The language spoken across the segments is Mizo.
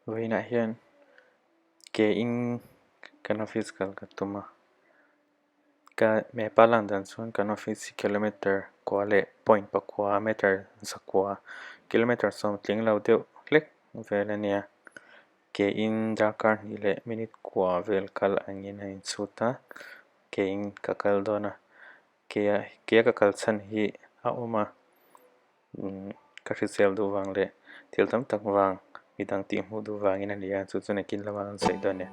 Vawiinah hian ke in kan office kal ka tum a, ka map a lan dan chuan kan office hi kilometer kua leh point pakua meter zakua kilometer sawmtling lo deuh hlek vel a nia. Ke in darkar hnih leh minute kua vel kal angin a inchhut a, ke in ka kal dawn a, ke ah ke a ka kal chhan hi a awm a. Ka hrisel duh vang leh thil tam tak vang midang tih hmuh duh vangin a ni a, chu chuan engkin lamah an sawi dawn e.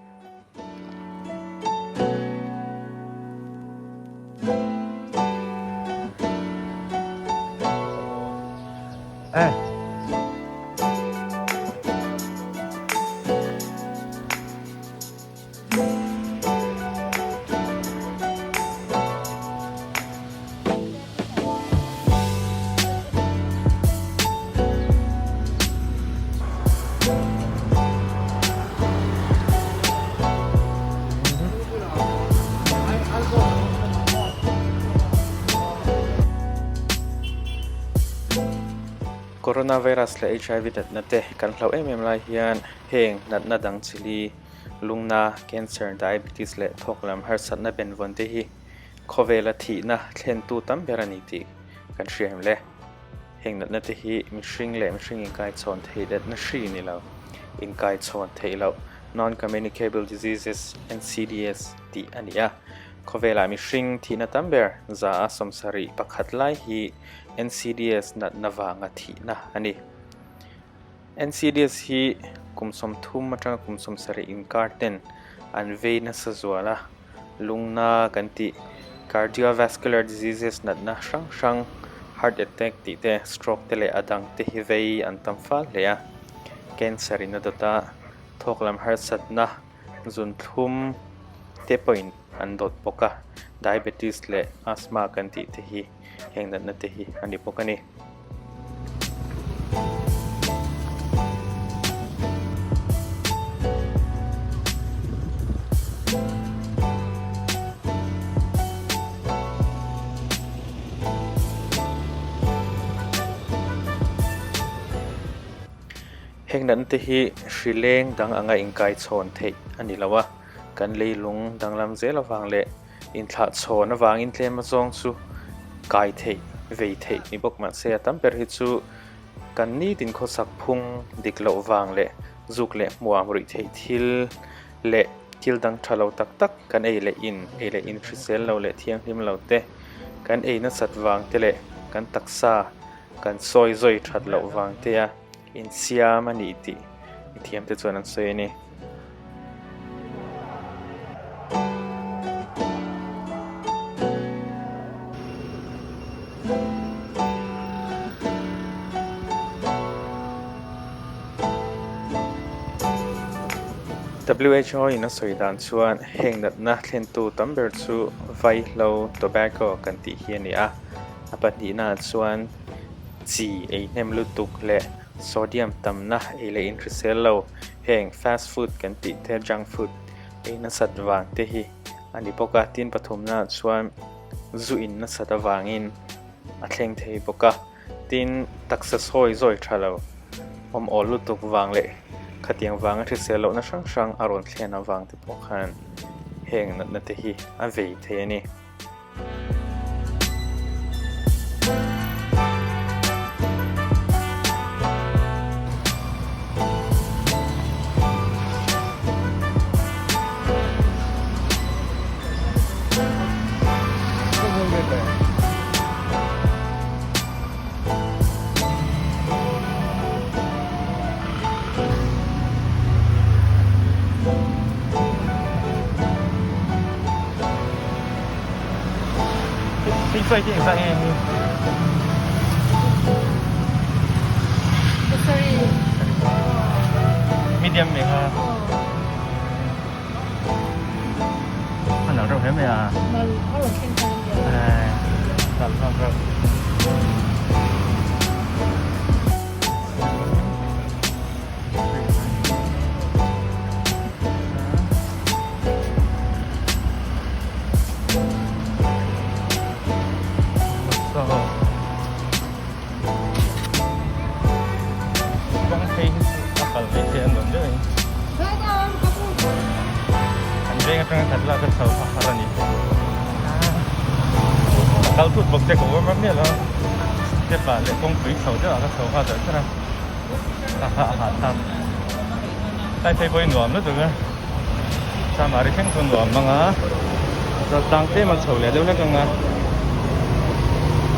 Coronavirus leh HIV natna te kan hlauh em em lai hian heng natna dang chili lungna, cancer, diabetes leh thawk lam harsatna benvawn te hi khawvela thihna thlentu tam ber a ni tih kan hria em le. Heng natna te hi mihring leh mihring inkaichhawn theih natna hri ni lo, inkaichhawn theih loh, non-communicable diseases, NCDs, tih a ni a. Khawvelah mihring thihna tam ber za a sawmsarih pakhat lai hi NCDs natna vanga thihna a ni. NCDs hi kum 30 atanga kum 70 inkar ten an vei nasa zual a, lungna kan tih cardiovascular diseases natna hrang hrang, heart attack tih te, stroke te leh a dang te hi vei an tam fal hle a. Cancer in a dawt a, thawk lam harsatna zunthlum te pawhin an dawt bawk a, diabetes leh asthma kan tih te hi heng natna te hi a ni bawk a ni. Heng natna te hi hri leng dang anga inkaichhawn theih a ni lo a, kan leilung danglam zel avang leh Inthlah chhawn avangin tlem azawng chu kai theih, vei theih ni bawk mahse a tam ber hi chu kan nitin khawsak phung dik loh vang leh zuk leh hmuam ruih theih thil leh thil dang tha lo tak tak kan ei leh in, ei leh in hrisel lo leh thianghlim lo te, kan ei nasat vang te leh kan taksa kan sawi zawi that loh vang te a insiam a ni tih mithiam te chuan an sawi a ni. WHO in a sawi dan chuan heng natna thlentu tam ber chu vaihlo, tobacco, kan tih hi a ni a. A pahnihnaah chuan chi ei hnem lutuk leh sodium tamna ei leh inhrisel lo heng fast food kan tih te junk food ei nasat vang te hi a ni bawk a. Tin pathumnaah chuan zu in nasat avangin a thleng thei bawk a. Tin taksa sawi zawi tha lo awm awl lutuk vang leh khatiang vanga hrisel lohna hrang hrang a rawn thlen avang te pawh khan heng natna te hi a vei thei a ni. Medium mai kha. A nalh reuh hle mai a. Nalh a rawn thleng thar ania. Nalh hlawm reuh. atanga khat lak a chho a har a ni. A kal thut bawk che ka warm up miah lo a, step ah leh kawngpui chho deuh ah ka chho nghal darh darh a, a ha a hahthlak. Tlai phei pawh hi nuam lutuk a, Chamari thleng chu nuam mang a, chuan tlang tlem a chho leh deuh hlek ang a,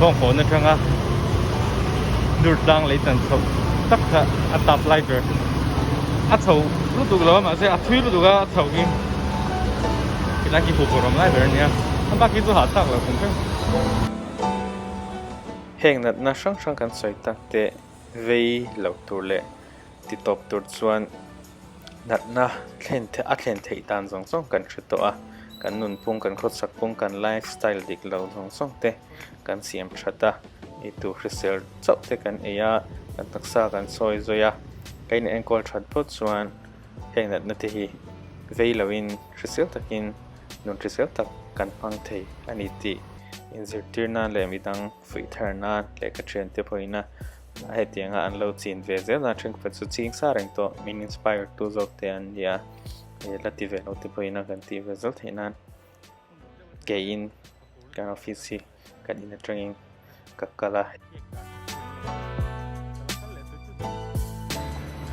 bawngkawn atanga dur tlang lei tan chhoh tak kha a tap lai ber a chho lutuk lo a mahse a thui lutuk a a chho hi helai hi huphurh awm lai ber a nia a bak hi chu hahthlak lo hrim hrim. Heng natna hrang hrang kan sawi tak te vei lo tur leh ti tawp tur chuan natna thlen a thlen theih dan zawng zawng kan hre tawh a, kan nunphung kan khawchhak phung kan life style dik lo zawng zawng te kan siam that a, eitur hrisel chauh te kan ei a, kan taksa kan sawi zawi a, ka in enkawl that phawt chuan heng natna te hi vei loin hrisel takin nun hrisel tak kan hmang thei a ni tih inzirtir nan leh midang fuih thar nan leh ka thiante pawhin a Hetianga an lo chin ve zel a, thenkhat chu ching sa reng tawh min inspire tu zawk te an nia, la ti ve lo te pawhin a kan tih ve zel theih nan keiin kan office hi kan in atangin ka kal a.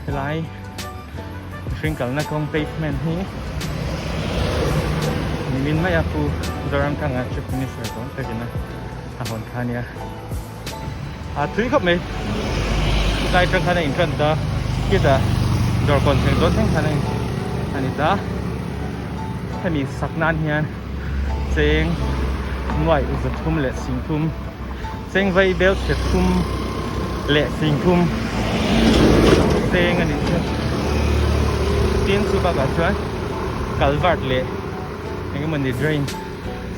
Helai mihring kalna kawng pavement hi nimin mai a Pu Zoramthanga Chief Minister tawng takin a hawn kha ania. A thui khawp mai chulai atang khan a in tan ta khitah dawr kawn thleng dawn thleng khan a ni ta hemi sak nan hian cheng nuaih zathum leh singthum cheng vai bel chhe thum leh singthum cheng a nih chu tin chu bakah chuan culvert leh engemawni drain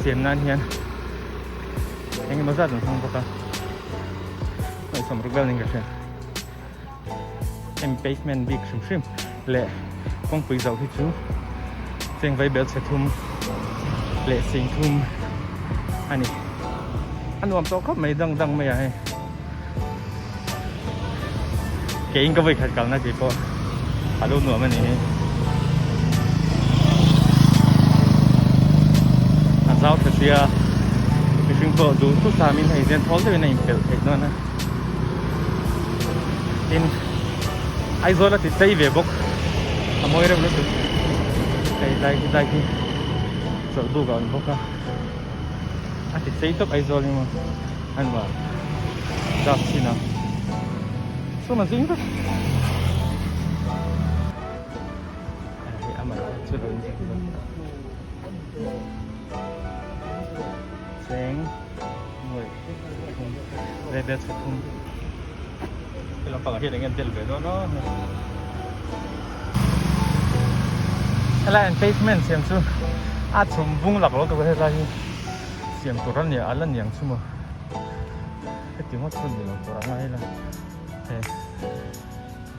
siam nan hian. Eng emaw zat an hmang bawk a hei sawmruk vel niin ka hria hemi pavement bik hrim hrim leh kawngpui zoh hi chu cheng vai bel chhe thum leh sing thum a ni a nuam tawh khawp mai dang dang mai ah hei keiin ka vawikhat kalna tih pawh a lo nuam a ni hi a zau tha sia mihring pawh duh thu samin hei hian thawl deuhin a inpelh theih dawn a tin Aizawl a ti chei ve bawk a mawi reuh lutuk hei tlai khi tlai khi chawlhbuk a awm bawk a a ti chei tawp Aizawl hi maw a nuam dap chin a sum a zing vek hei amah chu lo inzep zawk cheng nuaih thum rebel chhe thum he lampangah hian eng nge an tel ve dawn aw helai an pavement siam chu a chhum vung lak lo tur helai hi. Siam tur a nia a la niang chu maw heti ngawt chu ni lo tur a ngai ila he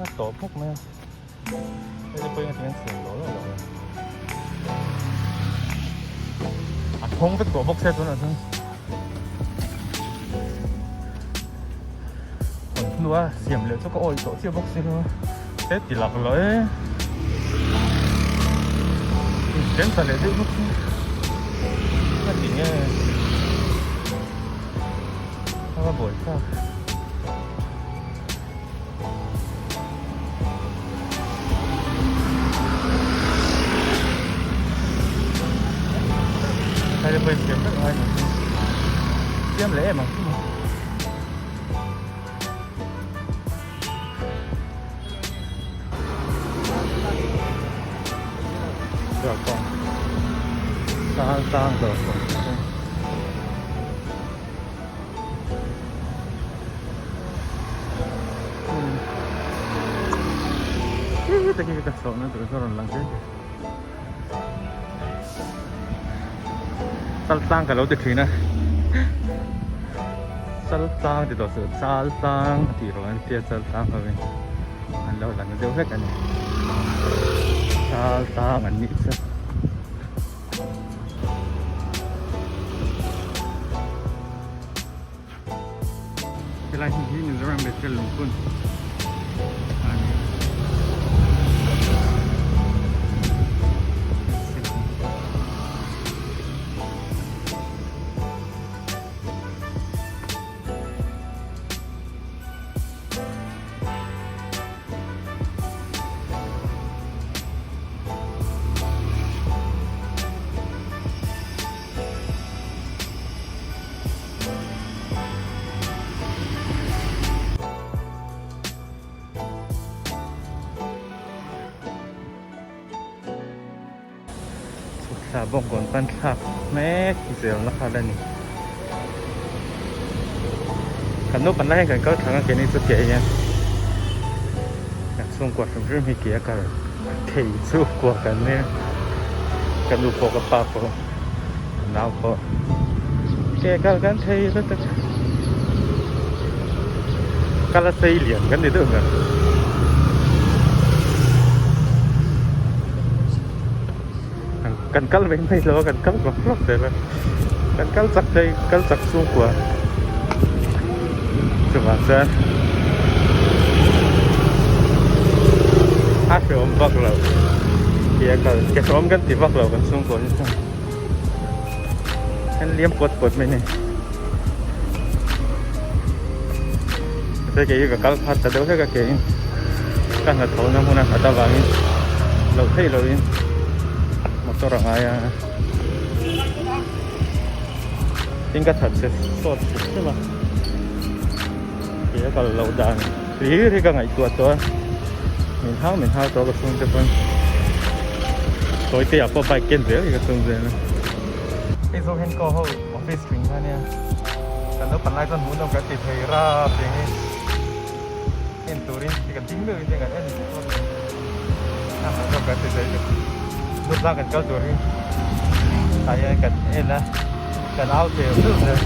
a tawh bawk mai a hei te pawh hi engtin an siam lawh lawh loh a thawng vek tawh bawk sia tunah chuan hawn hnua siam leh chu ka awih tawh chiah bawk si lo a he ti lak loh e inchen ta leh deuh bawk si a ti nge a va buai thlak Hei te pawh siam vek ngai siam leh em ang chu maw. Dawrkawng sang tlang dawrkawng Hei te ka chhohna tur chu a rawn lang chiang chiang. Chal tlang ka lo ti thin a chal tlang ti tawh suh chal tlang tih rawh an tia chal tlang ho in an lo lang deuh hlek a ni chal tlang an nih chu. Helai hmun hi Mizoram Bethel Lungphun a ni. Tah Bawngkawn pan thlak mek zelna kha la ni. Kan naupang lai hian kan kal thlang a keini chu ke hian kan chhungkua hrim hrim hi ke a kal thei chhungkua kan nia ka nu pawh ka pa pawh ka nau pawh ke a kal kan thei lutuk kal a sei lian kan ni deuh ber. Kan kal mai mai lo a kan kal hlawk hlawk zel a kan kal chak thei kal chak chhungkua chuvang chuan a hreawm vak lo ti a kal ke hreawm kan ti vak lo kan chhungkua hi chuan kan liam puat puat mai a ni mahse kei hi ka kal khat ta deuh hlek a keiin ka hnathawhna hmun a khat avangin loh theih lohin motor a ngai a tin ka that che sawt hrim hrim a ke a kal loh dan hlir hi ka ngaihtuah tawh a min hau min hau tawh ka chhung te pawn tawi te ah pawh bike ken zel hi ka tum zel a hei zawk hian kaw ho office tling kha nia kan naupang lai chuan hmuhnawm kan ti thei rap reng hi en turin kan ding deuhin kan en a hmuhnawm kan ti thei lut lang kan kal tur hi tah hian kan en a kan au thei deuh zel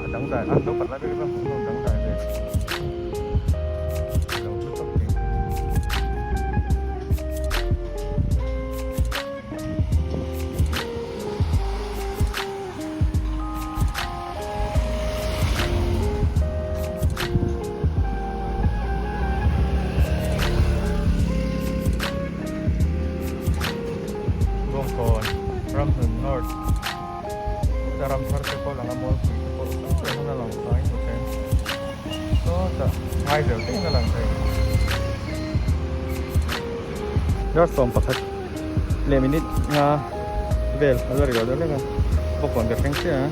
a dangdai a naupang lai ber kha hmuhnawm dangdai ve. Bawngkawn Ramhlun North chuta ram thar te pawh a lang a mualpui te pawh saw reng a lang fai hmu thei sawtah ngaizel te in a lang thei. Dar 11 leh minute nga vel a la ri lo deuh hlek a bawkbawn ka thleng chiah a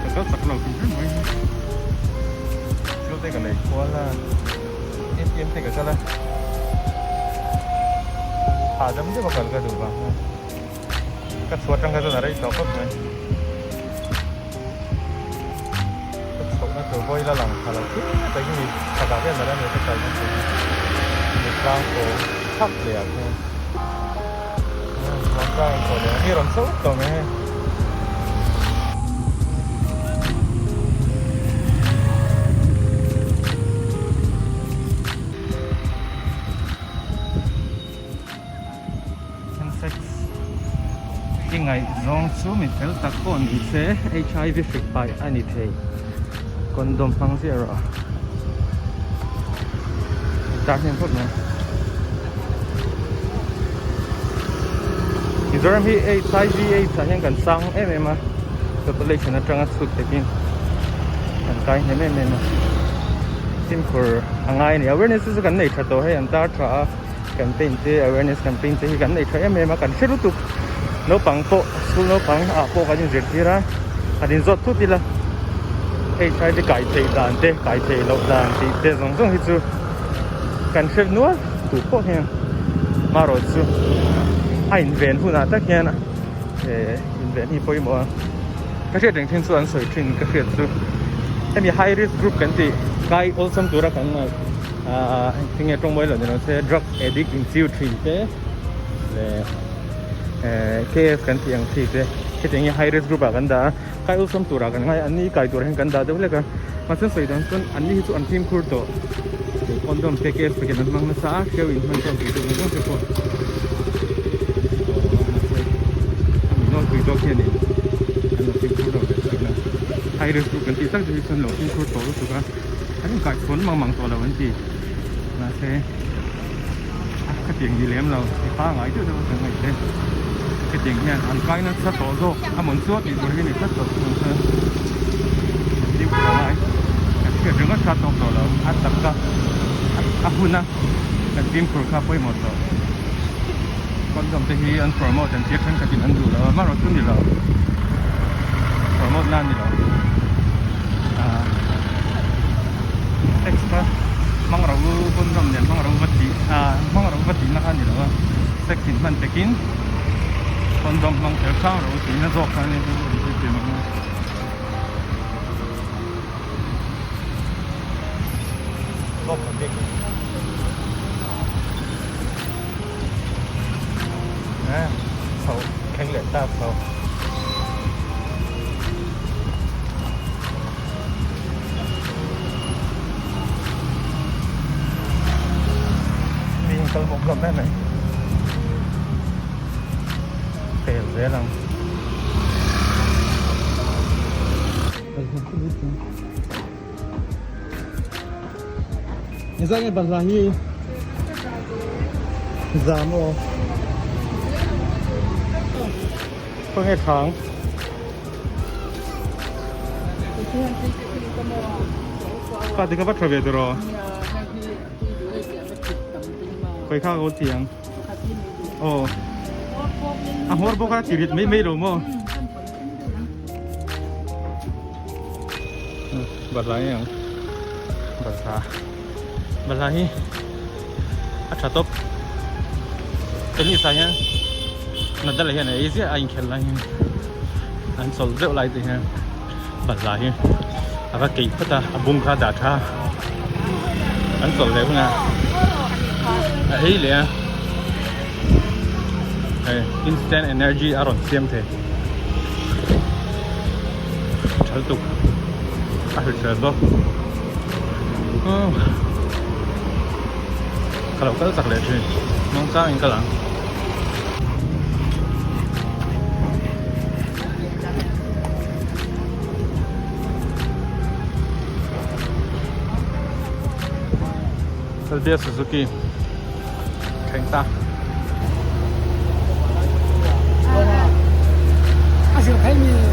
ka kal chak lo hrim hrim mai hi thil te ka lei kual a A_T_M te ka kal a hahdam deuh a kal ka duh vang hian ka chhuah atang kha chuan a rei tawh khawp mai ka chhohna tur pawh ila lang tha lo thil tak hi mi chhakah khian a la ni ka kalna tur hi mi tlang kawng chhak leh ah khian Muangchang in chho leh ang hi rawn chho tawh mai hei. Sensex i ngaihzawng chu mi fel tak pawh ni se HIV hrik pai a ni thei condom hmang ziah rawh tar hnem phawt mai Mizoram hi HIV AIDS ah hian kan sang em em a population atanga chhut takin kan kai hnem em em a fimkhur a ngai a ni awareness te chu kan nei tha tawh hei an tar tha a. Campaign te awareness campaign te hi kan nei tha em em a kan hre lutuk naupang pawh school naupang ah pawh kan inzirtir a han inzawt thut ila hei thlai te kai theih dan te kai theih loh dan tih te zawng zawng hi chu kan hre nual tu pawh hian marawh chu a inven hunah tak hian eh inven hi pawimawh a ka hriat reng thin chu an sawi thin ka hriat chu hemi high risk group kan tih kai awlsam tura kan ngaih. Ahh tinge tawng mawi loh ni lo se drug addict in chiu thin te leh eh K_F kan tih ang chi te hetiang hi high risk group ah kan dah a kai awlsam turah kan ngai a an ni kai tur hian kan dah deuh hlek a mahse sawi dan chuan an ni hi chu an fimkhur tawh condom te K_F packet an hmang nasa a hreu in hman chuan tui deuh zawng te pawh mahse a mi nawlpui zawk hian in an lo fimkhur lo ve thin a high risk group kan tih tak te hi chuan lo fimkhur tawh lutuk a. An inkaihchhawn mang mang tawh lo an ti. Mahse, a khatiang ni lem lo, i pangai deuh deuh a kan ngaih te. Khatiang hian an kai nasa tawh zawk a mawn chu a tih tur hi a ni tlat tawh thung chuan an ding tawh ngai. Kan hriat ringawt kha a tawk tawh lo, a tak a, a hun a kan fimkhur kha a pawimawh tawh. Condom te hi an promote an tir thenkhatin an duh lo a, amaherawh chu ni lo, promote na a ni lo. Ahh sex kha hmang ro condom nen hmang ro va tih ahh hmang ro va tihna kha a ni lo a, sex in. hman takin condom hmang kher hrang rawh u tihna zawk kha ania chu an thil tih ang a. Chho thleng leh ta chho. Mi in kal bawk hlawm em mai. Pel zel ang. Ni zat nge balhla hi zam aw. Khawnge thang. Ka ti ka va tha ve tiraw. Khawi kha ka ti ang. Aw. A hmawr bawk a ti rit mai mai lo maw. Balhla nge ang. Balhla. Balhla hi a tha tawp. Tennis ah hian Nadal hian a ei ziah a inkhelh lai hian an chawlh deuh lai te hian balhla hi a va keih phawt a a bung kha a dah tha a an chawlh leh hunah a ei leh a hei instant energy a rawn siam thei tha lutuk a hrisel bawk ka lo kal chak leh thin mawngchang in kal ang. Salvia Suzuki thleng ta.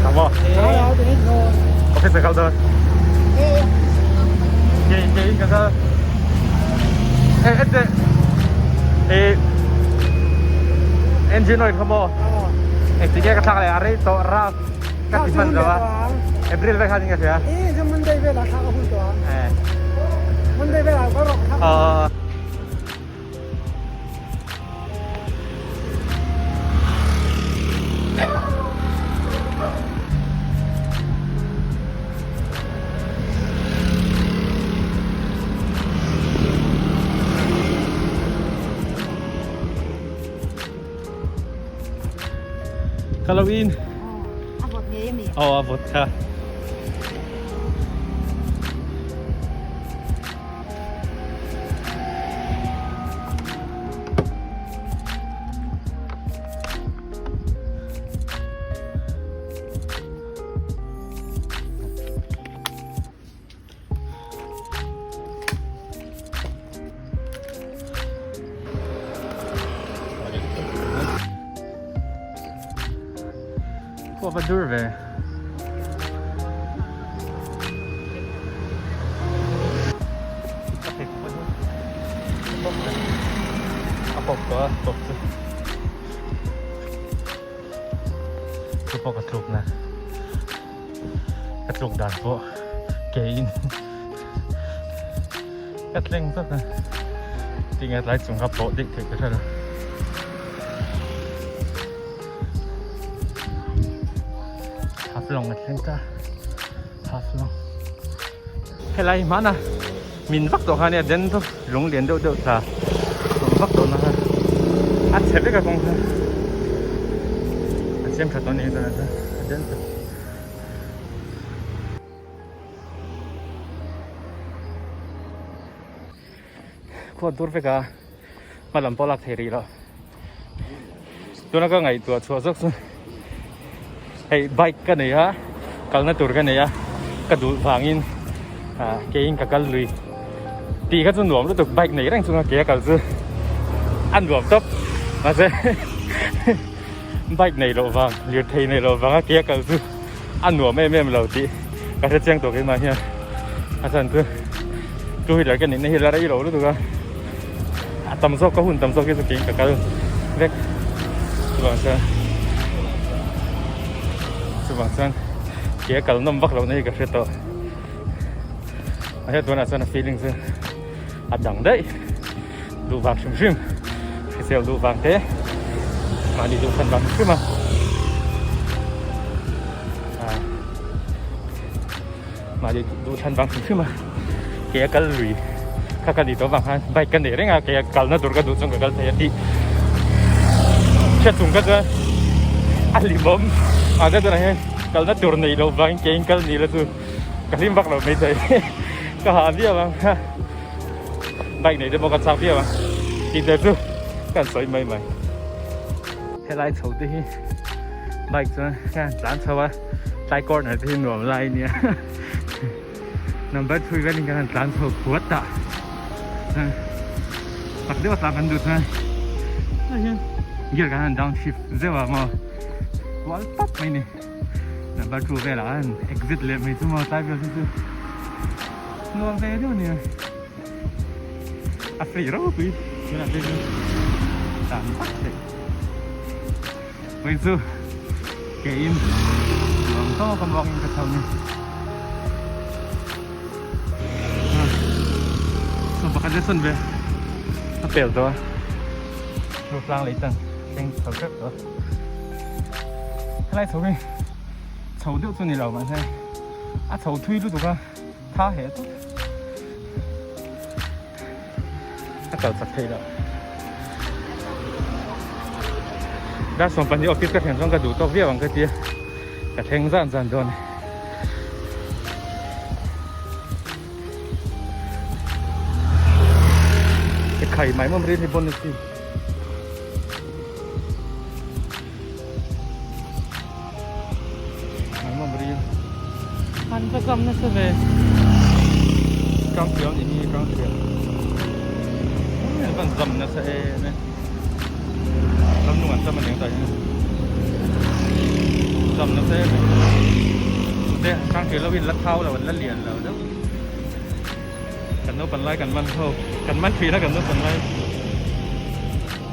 Tamo. Office kal dawn. Ke ke in ka kal. Eh eh eh engine oil kha maw? Eng ti nge ka thlak leh a rei tawh raf ka ti hman lo a. April vek khan in ka hria. Eh, Monday velah thlak a hun tawh a. Eh. Monday velah ka rawk thlak. Aw. Ka lo in. A vawt ngei a mi? Aw a vawt kha. Pawh va dur ve. A pawp tawh a pawp chu. Chu pawh ka tluk na. Ka tluk dan pawh ke in ka tleng vek a. Tinge tlai chung kha pawh dik theih ka hre lo. Half long a thleng ta half long helai hmana min vak tawh kha nia den chu lung lian deuh deuh tla awm vak tawh na kha a chhe vek a kawng kha a siam tha tawh a ni tunah chuan a den chu. Khua dur vek a hma lam pawh lak thei rih loh tuna ka ngaihtuah chhuah zawk chu hei bike ka nei a kalna tur ka nei a ka duh vangin ah keiin ka kal lui tih kha chu nuam lutuk bike nei reng chunga ke a kal chu a nuam tawp mahse bike nei loh vang lirthei nei loh vanga ke a kal chu a nuam em em lo tih ka hre chiang tawh keimah hian a chhan chu two wheeler ka nihna hi la rei lo lutuk a a tam zawk ka hun tam zawk hi chu keiin ka kal vek chuvang chuan chuvang chuan ke a kal nawm vak lohna hi ka hre tawh a hriat tunah chuan a feeling chu a dang daih duh vang hrim hrim hrisel duh vang te. Mahni duh thlan vang hrim a. Mahni duh thlan vang hrim hrim a. Ke a kal lui kha ka ni tawh vang khan bike ka nei reng a ke a kalna tur ka duh chuan ka kal thei a tih hriat chung ka chuan a hlimawm mahse tunah hian kalna tur nei loh vangin ke in kal ni la chu ka hlim vak lo maithei ka hah viau ang bike nei te pawh ka chak viau ang tih te chu ka han sawi mai mai helai chho te hi bike chuan ka han tlan chho a tlai corner te hi nuam lai ania number thui velin kan han tlan chho phuat a tak deuh a tlan kan duh chuan tah hian gear kan han down shift zeuh a maw kual pap mai ni number 2 velah an exit leh mai chu maw tlai vel chu chu nuam ve deuh nia a free ropui tunah te chu tlan vak theih mai chu ke in nuam tawk a muangin ka chho ni saw pakhat te sawn ve a pel tawh a tlang lei tang thleng chho tep tawh a. Helai chho hi chho deuh chu ni lo mahse a chho thui lutuk a tha hle tawp a kal chak theih loh dar 12 office ka thlen chuan ka duh tawk viau ang ka tia ka thleng zan zan dawn e khai mai mawm rin hi bon a si. An va zam nasa ve Tang hriau nih hi tang hriau An van zam nasa em e Ram nung an zam aniang tah hian Zam nasa em e Te tang hriau lo in la thau lo an la lian lo deuh Kan naupan lai kan man ho kan man thin a kan naupan lai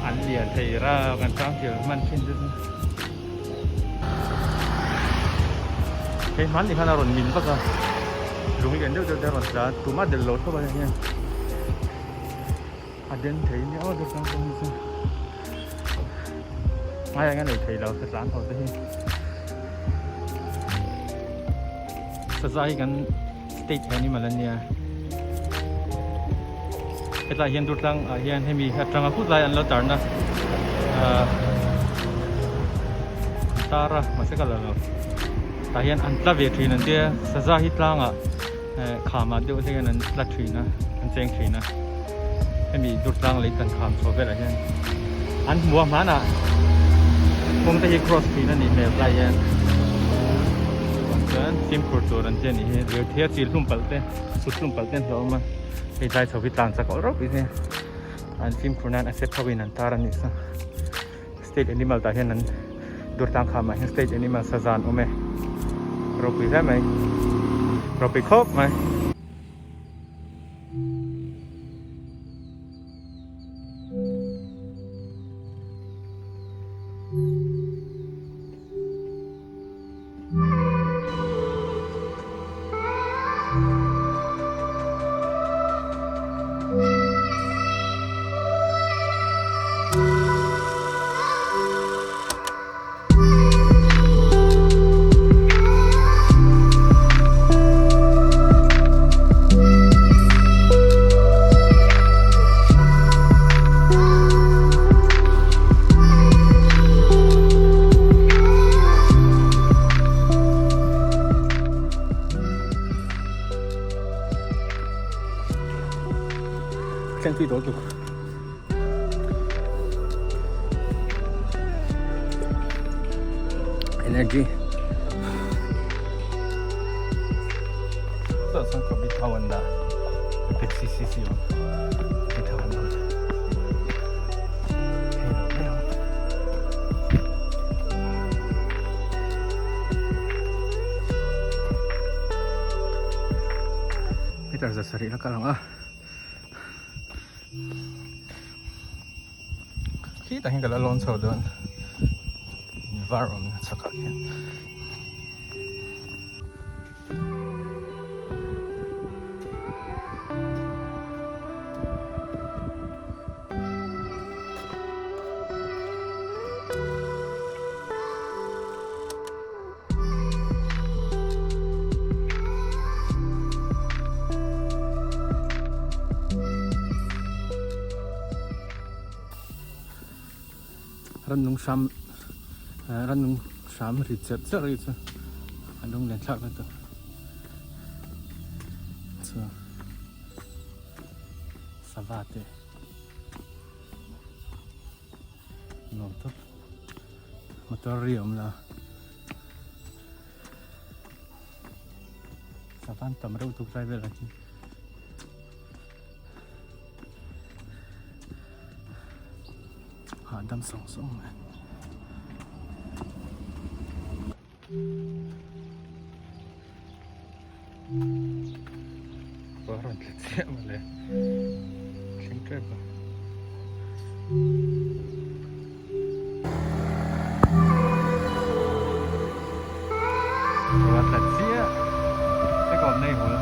an lian thei ra kan tang thil man thin te chu hei hmanni khan a rawn min vak a lung lian deuh deuh te a rawn tla a tumah delh lo thlawp a hei hian a den thei nia aw deuh tang pawh hi chu ngai ang a nei thei lo ka tlan ho te hi saza hi kan State animal an nia. Hetlai hian Durtlang ah hian hemi atanga kut lai an lo tarna ah tar a mahse ka la lo. Tah hian an tla ve thin an tia saza hi tlangah eh kham ah deuh hian an tla thin a an cheng thin a. Hemi Durtlang lei tan kham chho velah hian an hmu a hmanah kawng te hi cross thin a nih hmel tlai hian chuvang chuan fimkhur tur an tia nih hi lirthei a chil hlum palh te sut hlum palh te an hlauhawm a hei tlai chho hi tlan chak awlh rawp hi an fimkhur nan a sep ho in an tar a nih chu state animal tah hian an Durtlang khamah hian state animal saza an awm e ropui hle mai ropui khawp mai. Thleng tui dawl tuk. Energy. So sang ko bit hawan da. Taxi si si on. Bit hawan da. Meter za sarih la kal ang a. Khitah hian ka la lawn chho dawn var awmna chhakah khian. Rannung hram rannung hram ri cherh cherh ri chu a lunglen thlak lutuk chu sava te nuam tawp motor ri a awm lo a sava an tam reuh tuk lai velah hian. Hahdam sawng sawng mai. Khua rawn tla chiah mawle thleng tep a. Khua tla chiah te kawm nei hul.